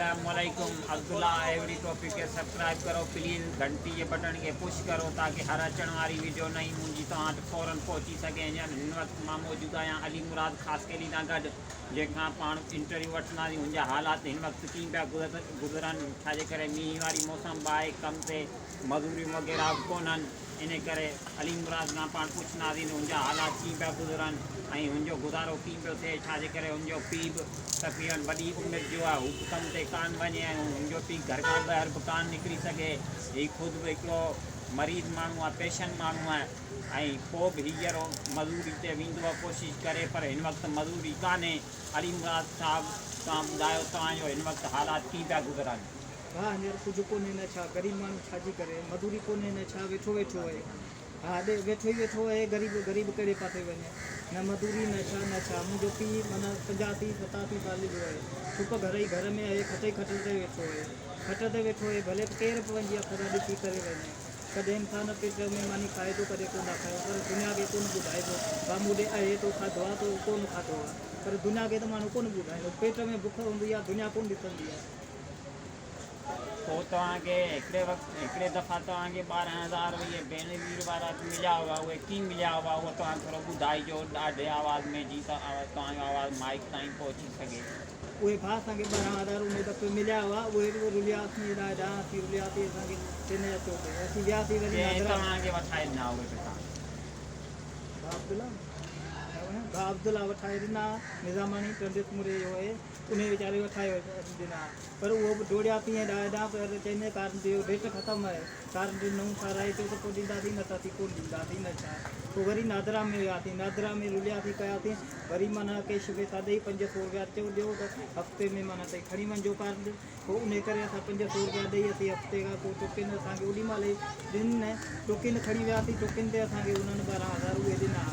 السلام عليڪم Abdullah every topic کي سبسڪرائب ڪرو پليز گهنٽي جي بٽڻ کي پش ڪرو تاڪه هر اچڻ واري وڊيو نئين منهنجي توهان وٽ فورن پهچي سگهي هينئر هن وقت مان موجود آهيان علي مراد خاصخيلي سان گڏ جنهن کان پاڻ انٽرويو وٺنداسين هن جا حالات هن وقت ڪيئن پيا گذرن ڇا جي ڪري مينهن واري موسم به آهي ڪم تي مزوريون وغيره به ڪونهن انهي ڪري علي مراد کان پاڻ پڇنداسين ته هن جا حالات ڪيئن پيا گذرن ۽ هن جو گذارو ڪيئن پيو ٿئي، ڇا جي ڪري هن جو پيء به تقريباً وڏي عمر جو آهي، هو به ڪم تي ڪانه وڃي ۽ هن جو پيء گهر کان ٻاهر به ڪانه نڪري سگهي، هي خود به هڪڙو مريض ماڻهو آهي، پيشنٽ ماڻهو آهي ۽ پوء به هينئر مزوري تي ويندو آهي، ڪوشش ڪري پر هن وقت مزوري ڪانهي. علي مراد صاحب توهان ٻڌايو توهان جو هن وقت حالات ڪيئن پيا گذرن؟ ڀاء هينئر ڪجهه ڪونهي نه ڇا غريب ماڻهو ڇا جي ڪري مزوري ڪونهي نه ڇا ويٺو ويٺو اهي ها ڏي ويٺو ئي ويٺو اهي غريب غريب ڪهڙي پاسي وڃي نه مزوري نه ڇا نه ڇا منهنجو پيء معنيٰ پنجاسي ستاسي سال جو اهي ڇپ گهر ئي گهر ۾ اهي کٽ ئي کٽ تي ويٺو اهي کٽ تي ويٺو اهي ڀلي ڪير به وڃي اک سان ڏسي ڪري وڃي ڪڏهن انسان پيٽ ۾ ماني کائي ٿو ڪڏهن ڪونه کائي پر دنيا کي ڪونه ٻڌائبو ڀاء مون ڏي اهي تو کاڌو آ تو ڪونه کاڌو آ پر دنيا کي ته ماڻهو ڪونه ٻڌائيندو پيٽ ۾ بک هوندي آ دنيا ڪونه ڏسندي آ. پوء توهان کي هڪڙي وقت هڪڙي دفعا توهان کي 12,000 اهي بينظير وارا به مليا هئا اهي ڪيئن مليا هئا اهو توهان ٿورو ٻڌائجو ڏاڍي آواز ۾ جيئن ته توهان جو آواز مائيڪ تائين پهچي سگهي. اهي ڀاء اسان کي 12,000 انهي دفعي مليا هئا اهي به رلياسين هيڏانهن هيڏانهن اسين رلياسين اسان کي چين جا چوٽ اسين وياسين وري ڪنهن نادرا توهان کي وٺائي ڏنا اهي پئسا؟ ڀاء عبدالله ڀاء عبدالله وٺائي ڏنا نظاماڻي ٽنڊي سومري جو اهي انهيء ويچاري وٺائي ڏنا پر اهو به ڊوڙيا پيئي ڏانهن هيڏانهن پر چئين ڪارڊ جو ڊيٽ ختم آهي ڪارڊ نئون ٺهرائي اچو ته پوء ڏينداسين نه ته اسين ڪونه ڏينداسين نه ڇا پوء وري نادرا ۾ وياسين نادرا ۾ رلياسين ڪياسين وري معنيٰ ڪيش پئسا ڏئي 500 روپيا چيو ڏيو ته هفتي ۾ معنيٰ ته کڻي وڃجو ڪارڊ پوء انهيء ڪري اسان 500 روپيا ڏئي اسين هفتي کان پوء ٽوڪن اسان کي اوڏي مهل ئي ڏن نه ٽوڪن کڻي وياسين ٽوڪن تي اسان کي انهن 12,000 اهي ڏنا.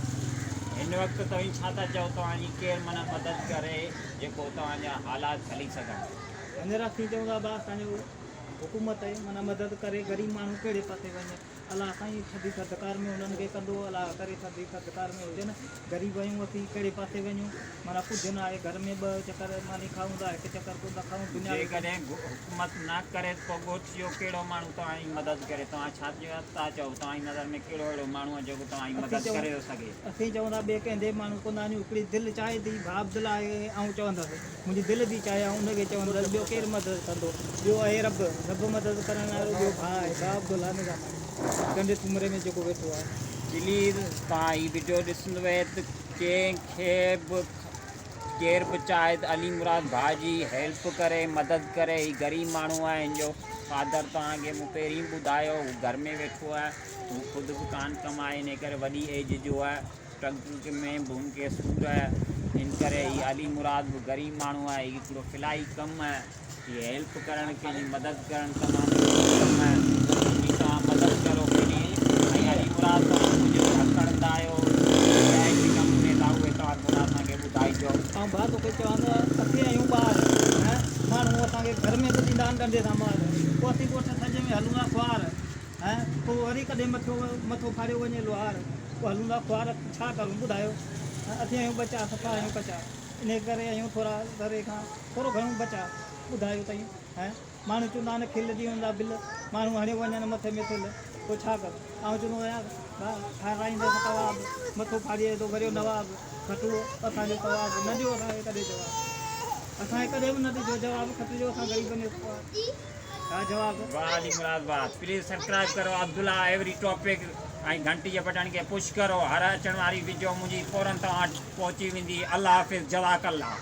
هن وقت توهين ڇا ٿا چئو توهان جي ڪير معنيٰ مدد ڪري جيڪو توهان جا حالات هلي سگهن. هينئر اسين چئون ٿا ڀاء اسان جو حڪومت معنيٰ مدد ڪري غريب ماڻهو ڪهڙي پاسي وڃي الله سائين ٿڌي ٿڌڪار ۾ انهن کي ڪندو الله ڪري ٿڌي ٿڌڪار ۾ هجن غريب آهيون اسين ڪهڙي پاسي وڃون معنيٰ ڪجهه نه آهي گهر ۾ ٻه چڪر ماني کائون ٿا هڪ چڪر ڪونه ٿا کائون دنيا کي جيڪڏهن حڪومت نه ڪري ته پوء ڳوٺ جو ڪهڙو ماڻهو توهان جي مدد ڪري توهان ڇا ٿا چئو توهان جي نظر ۾ ڪهڙو اهڙو ماڻهو آهي جيڪو توهان جي مدد ڪري ٿو سگهي. اسين چئون ٿا ٻئي ڪنهن ڏي ماڻهو ڪونه آهيون هڪڙي دل چاهي ٿي ڀاء عبدالله آهي آئون چوندس منهنجي دل ٿي چاهي آئون ان کي چوندس ٻيو ڪير مدد ڪندو ٻيو آهي رب رب مدد ڪرڻ وارو ٻيو ڀاء آهي ڀاء عبدالله نظاماڻي ٽنڊي سومري ۾ جيڪو ويٺو آهي. پليز توهان هي وڊيو ڏسندوي ته ڪنهن کي به ڪير به چاهي ته علي مراد ڀاء جي هيلپ ڪري مدد ڪري هي غريب ماڻهو آهي هن جو فادر توهان کي مون پهرين ٻڌايو هو گهر ۾ ويٺو آهي هو خود به ڪانه ڪمائي ان ڪري وڏي ايج جو آهي ٽنگ ۾ به هن کي سور آهي ان ڪري هي علي مراد به غريب ماڻهو آهي هي هڪڙو فلاحي ڪم آهي هي هيلپ ڪرڻ ڪنهن جي مدد ڪرڻ تمام سٺو ڪم آهي جي توهان مدد ڪرو پليز ۽ علي مراد توهان ڪجهه به کڻندا آهيو ڪنهن به نموني سان اهي توهان ٿورا اسان کي ٻڌائجو. آئون ڀاء توکي چوان ته اسين آهيون ٻار ۽ ماڻهو اسان کي گهر ۾ به ڏيندا آهن ڏنڊي سان مار پوء اسين ڳوٺ سڄي ۾ هلون ٿا خوار ۽ پوء وري ڪڏهن مٿو مٿو ڦاڙيو وڃي لوهار پوء هلون ٿا خوار ڇا ڪرون ٻڌايو اسين آهيون ٻچا صفا آهيون ڪچا انهي ڪري آهيون ٿورا ذري کان ٿورو گهڻو بچاء ٻڌايو تائين ۽ ماڻهو چوندا آهن کل ڏينهن جا بل ماڻهو هڻيو وڃن مٿي ۾ ٿل پوء ڇا ڪرون آئون چوندو آهيان ڀاء کارائيندس ڪواب مٿو ڦاڙي ٿو وريو نواب کٽو اسان جو ثواب نه ڏيو اسان کي ڪڏهن جواب اسان کي ڪڏهن به نه ڏجو جواب کٽجو اسان غريبن جو سوال ها جواب. واھ علي مراد واھ پليز سبسڪرائب ڪرو عبدالله ايوري ٽاپڪ ۽ گهنٽي جي بٽڻ کي پش ڪرو هر اچڻ واري وڊيو منهنجي فورن توهان وٽ پهچي ويندي الله حافظ جزاڪ الله.